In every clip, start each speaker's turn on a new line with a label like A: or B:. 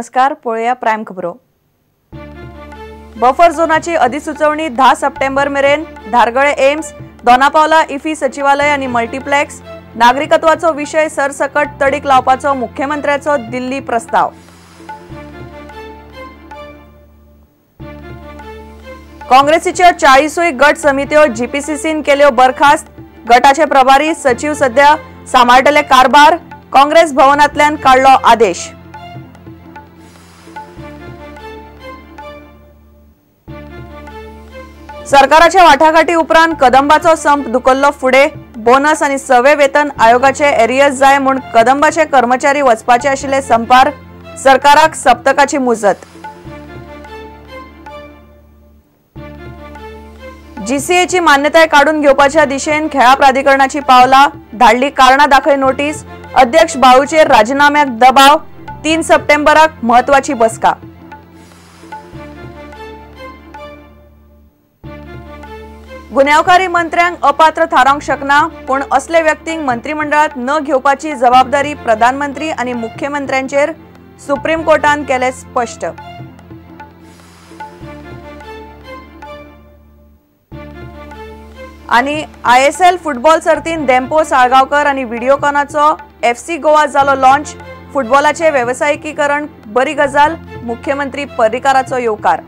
A: नमस्कार, पळोवया प्रायम खबरो. बफर झोनाची अधिसुचोवणी 10 सप्टेंबर मेरेन. धारगळे एम्स, दोनापावला इफी सचिवालय आनी मल्टिप्लेक्स. नागरिकत्वाचो विशय सरसकट तडीक लावपाचो मुख्यमंत्र्याचो दिल्ली प्रस्ताव. काँग्रेसीच्यो 40 गट समित्यो जीपीसीसीन केल्यो बरखास्त. गटाचे प्रभारी सचिव सध्या सांबाळटले कारभार. काँग्रेस भवनांतल्यान काडलो आदेश. सरकाराच्या वाटाघाटी उपरांत कदंबाचो संप धुकल्लो फुडें. बोनस आनी सवे वेतन आयोगाचे एरियर्स जाय म्हूण कदंबाचे कर्मचारी वचपाचे आशिल्ले संपार. सरकाराक सप्तकाची मुजत. जीसीएची मान्यताय काडून घेवपाच्या दिशेन खेळा प्राधिकरणाची पावलां. धाडली कारणां दाखय नोटीस. अध्यक्ष बाळूचेर राजीनाम्याक दबाव. 3 सप्टेंबराक म्हत्वाची बसका. गुन्यांवकारी मंत्र्यांक अपात्र थारावंक शकना, पूण असले व्यक्तींक मंत्रिमंडळात न घेवपाची जबाबदारी प्रधानमंत्री आनी मुख्यमंत्र्यांचेर. सुप्रीम कोर्टान केलें स्पश्ट. आनी ISL football सर्तीन धेंपो साळगांवकर आनी व्हिडियोकॉनाचो FC Goa जालो लॉन्च. फुटबॉलाचे वेवसायिकीकरण बरी गजाल, मुख्यमंत्री पर्रीकाराचो येवकार.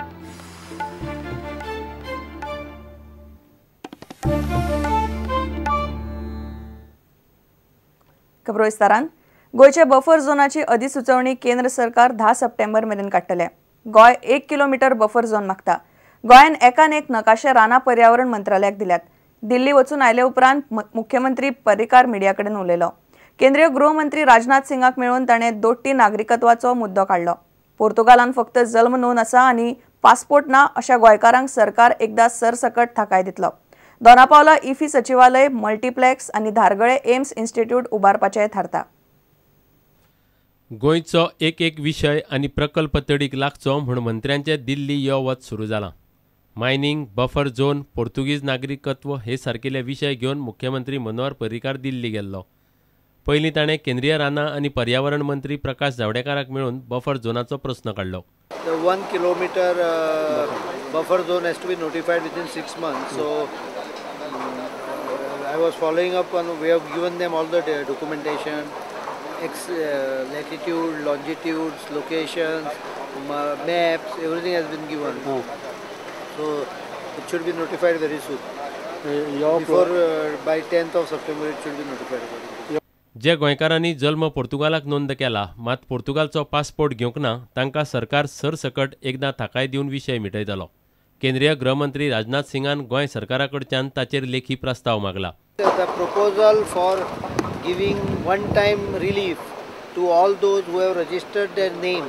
A: खबरो विस्तारान. गोंयचे बफर झोनाची अधिसुचोवणी केंद्र सरकार 10 सप्टेंबर मेरेन काडटले. गोंय 1 किलोमीटर बफर झोन मागता. गोंयान एकान एक नकाशे रानां पर्यावरण मंत्रालयाक दिल्यात. दिल्ली वचून आयले उपरांत मुख्यमंत्री पर्रीकार मिडिया कडेन उलयलो. केंद्रीय गृहमंत्री राजनाथ सिंगाक मेळून ताणें दोट्टी नागरिकत्वाचो मुद्दो काडलो. पोर्तुगालान फक्त जल्म नोंद आसा आनी पासपोर्ट ना अशा गोंयकारांक सरकार एकदा सरसकट थाकाय दितलो. दोनापावला इफी सचिवालय, मल्टिप्लेक्स आनी धारगळे एम्स इन्स्टिट्यूट उबारपाचें थारता.
B: गोंयचो एक एक विशय आनी प्रकल्प तडीक लागचो म्हूण मंत्र्यांचे दिल्ली यो वच सुरू जालां. मायनिंग, बफर झोन, पोर्तुगीज नागरिकत्व हे सारकेले विशय घेवन मुख्यमंत्री मनोहर पर्रीकार दिल्ली गेल्लो. पयलीं ताणें केंद्रीय रानां आनी पर्यावरण मंत्री प्रकाश जावडेकराक मेळून बफर झोनाचो प्रस्न काडलो.
C: 1 kilometre buffer zone has to be notified within 6 months. So I was following up on, we have given them all the documentation, latitude, longitudes, locations, maps, everything has been given. So it should be notified very soon. Before by 10th of September it should be notified.
B: जे गोंयकारांनी जल्म पोर्तुगालाक नोंद केला मात पोर्तुगालचो passport घेवंक ना तांकां सरकार सरसकट एकदां थाकाय दिवन विशय मिटयतलो. केंद्रीय गृहमंत्री राजनाथ सिंगान गोंय सरकारा कडच्यान ताचेर लेखी प्रस्ताव मागला.
C: The proposal for giving one time relief to all those who have registered their name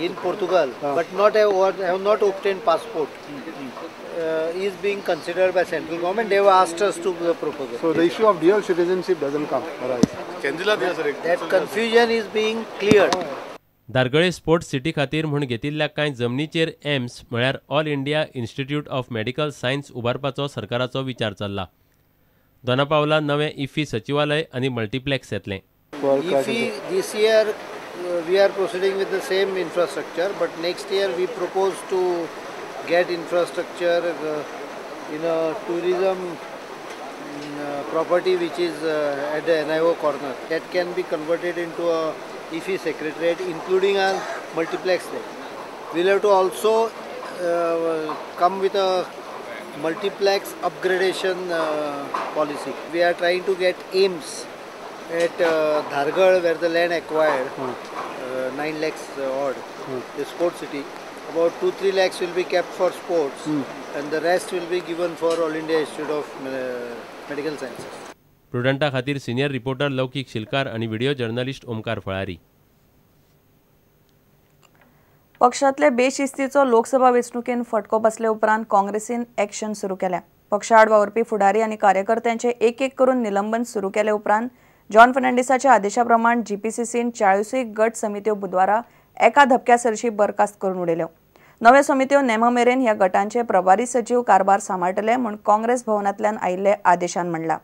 C: in Portugal but not have not obtained passport is being considered by central government. They have asked us to the proposal.
D: So the issue of dual citizenship doesn't come arise.
C: That confusion is being cleared.
B: Dhargal sports city खातीर म्हूण घेतिल्ल्या कांय जमनीचेर AIIMS म्हळ्यार All India Institute of Medical Science उबारपाचो सरकाराचो विचार चल्ला. दोनापावला नवें इफी सचिवालय आनी मल्टिप्लेक्स येतलें.
C: IFFI this year we are proceeding with the same infrastructure, but next year we propose to get infrastructure in a tourism property which is at the NIO corner that can be converted into a IFFI secretariat, including a multiplex there. We'll have to also come with a multiplex upgradation policy. We are trying to get AIMS at Dhargal, where the land acquired, 9 lakhs odd, the sports city. About 2-3 lakhs will be kept for sports and the rest will be given for All India Institute of Medical Sciences.
B: प्रुडंटा खातीर senior reporter लौकिक शिलकार आणि video journalist Omkar फळारी.
A: पक्षातले बेशिस्तीचो लोकसभा वेंचणुकेन फटको बसले उपरांत काँग्रेसीन action सुरू केल्या. पक्षाआड वावुरपी फुडारी आनी कार्यकर्त्यांचे एक एक करून निलंबन सुरू केले उपरांत जॉन फर्नांडीसाच्या आदेशा प्रमाण जीपीसीसीन 40 गट समित्यो बुधवारा एका धपक्या सरशी बरखास्त करून उडयल्यो. नव्यो समित्यो नेमा मेरेन ह्या गटांचे प्रभारी सचिव कारभार सांबाळटले म्हूण काँग्रेस भवनांतल्यान आयिल्ले आदेशान म्हणलां.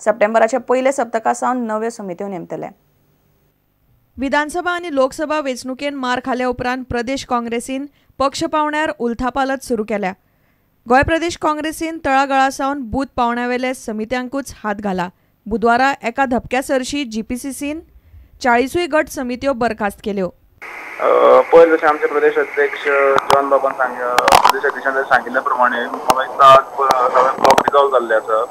A: सप्टेंबराच्या पयल्या सप्तका सावन नव्यो समित्यो नेमतले. विधानसभा आनी लोकसभा वेंचणुकेन मार खाल्या उपरांत प्रदेश काँग्रेसीन पक्ष पावण्यार उलथापालत सुरू केल्या. गोंय प्रदेश काँग्रेसीन तळागाळा सावन बूथ पावण्यावेले समित्यांकूच हात घाला. बुधवारा एका धपक्या सरशी जीपीसीसीन 40 गट समित्यो बरखास्त केल्यो.
E: पयर जशें आमचे प्रदेश अध्यक्ष जॉन बाबान प्रदेश अध्यक्षान सांगिल्ल्या प्रमाणे म्हाका दिसता सगळे ब्लॉक डिजॉल्व जाल्ले आसा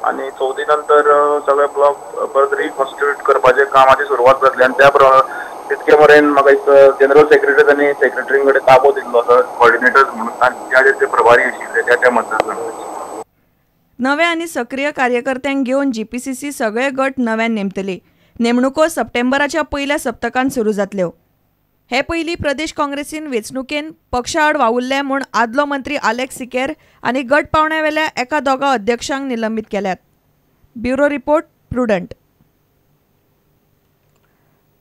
E: आनी चवथी नंतर सगळे ब्लॉक परत रिकॉन्स्टिट्यूट करपाचें कामाची सुरवात जातली आनी त्या प्रमाणे तितके मेरेन म्हाका दिसता जनरल सेक्रेटरी आनी सेक्रेटरी कडेन ताबो दिल्लो आसा कॉर्डिनेटर्स म्हणून आनी ज्या जे प्रभारी आशिल्ले त्या त्या मतदारसंघाचे.
A: नवे आनी सक्रीय कार्यकर्त्यांक घेवन जीपीसीसी सगळे गट नव्यान नेमतली. नेमणुको सप्टेंबराच्या पयल्या सप्तकांत सुरू जातल्यो. हे पयलीं प्रदेश काँग्रेसीन वेंचणुकेन पक्षाआड वावुरले म्हूण आदलो मंत्री आलेक्स सिकेर आनी गट पावण्यावेल्या एका दोगा अध्यक्षांक निलंबीत केल्यात. Bureau report, Prudent.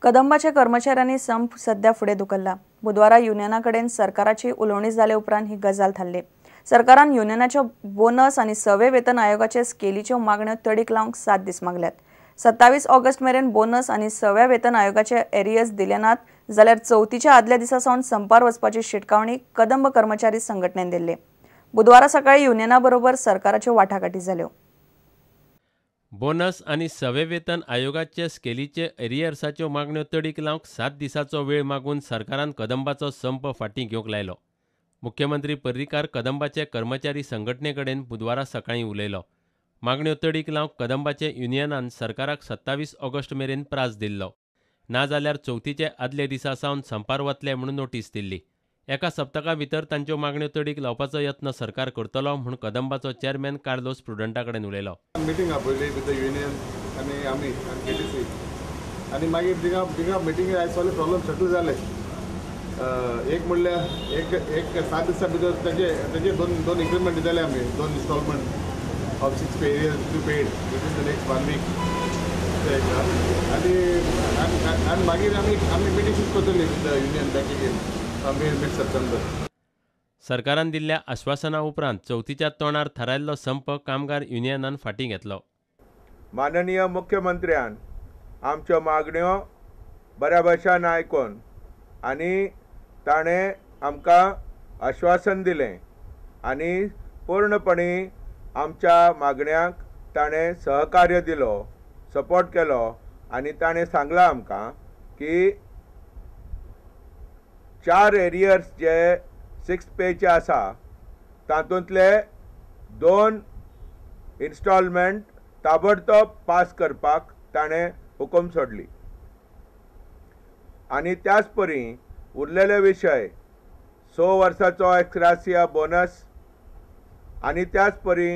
A: कदंबाच्या कर्मचाऱ्यांनी संप सध्या फुडें धुकल्ला. बुधवारा युनियना कडेन सरकाराची उलोवणी जाले उपरांत ही गजाल थारली. सरकारान युनियनाच्यो बोनस आनी सवे वेतन आयोगाचे स्केलीच्यो मागण्यो तडीक लावंक 7 दीस मागल्यात. 27 ऑगस्ट मेरेन बोनस आनी सव्या वेतन आयोगाचे एरियर्स दिले नात जाल्यार चवथीच्या आदल्या दिसा सावन संपार वचपाची शिटकावणी कदंब कर्मचारी संघटनेन दिल्ली. बुधवारा सकाळी युनियना बरोबर सरकाराच्यो वाटाघाटी जाल्यो.
B: बोनस आनी सवे वेतन आयोगाचे स्केलीचे एरियर्साच्यो मागण्यो तडीक लावंक 7 दिसाचो वेळ मागून सरकारान कदंबाचो संप फाटीं घेवंक लायलो. मुख्यमंत्री पर्रीकार कदंबाचे कर्मचारी संघटने कडेन बुधवारा सकाळीं उलयलो. मागण्यो तडीक लावंक कदंबाचे युनियनान सरकाराक 27 ऑगस्ट मेरेन प्रास दिल्लो. नाजाल्यार चवथीचे आदले दिसा सावन संपार वतले म्हूण नोटीस दिल्ली. एका सप्तका भितर तांच्यो मागण्यो तडीक लावपाचो यत्न सरकार करतलो म्हूण कदंबाचो चेअरमॅन कार्लोस प्रुडंटा कडेन उलयलो.
D: मिटींग आपयली विथ the union आनी आमी आनी केटीसी आनी मागीर थिंगा थिंगा मिटींगे आयज सगळे प्रॉब्लम सेटल जाले. एक म्हणल्यार एक एक 7 दिसां भितर तेजे तेजे दोन दोन इन्क्रिमेंट दिताले आमी, 2 installment of 6 pay to paid within the next 1 week. आनी आनी मागीर आमी आमी मिटींग फिक्स करतली with the union back again mid September.
B: सरकारान दिल्ल्या आश्वासना उपरांत चवथीच्या तोंडार थारायल्लो संप कामगार युनियनान फाटीं घेतलो.
F: माननीय मुख्यमंत्र्यान आमच्यो मागण्यो बऱ्या भशेन आयकून आनी ताणें आमकां आश्वासन दिलें आनी पूर्णपणी आमच्या मागण्यांक ताणें सहकार्य दिलो, सपोर्ट केलो आनी ताणें सांगलां आमकां की 4 एरियर्स जे 6 पेचे आसा तातूंतले 2 इन्स्टॉलमेंट ताबडतोब पास करपाक ताणें हुकूम सोडली आनी त्याच परी उरलेले विशय 6 वर्साचो एक्सग्रासिया बोनस आनी त्याच परी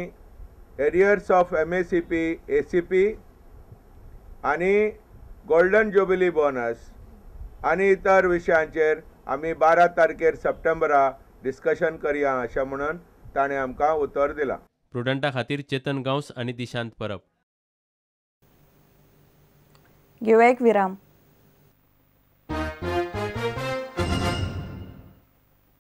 F: arrears of MACP ACP आनी गोल्डन जुबिली बोनस आनी इतर विशयांचेर आमी 12 तारखेर सप्टेंबरा डिस्कशन करया अशें म्हणून ताणें आमकां उतर दिलां.
B: प्रुडंटा खातीर चेतन गांवस आनी दिशांत परब.
A: घेवया एक विराम.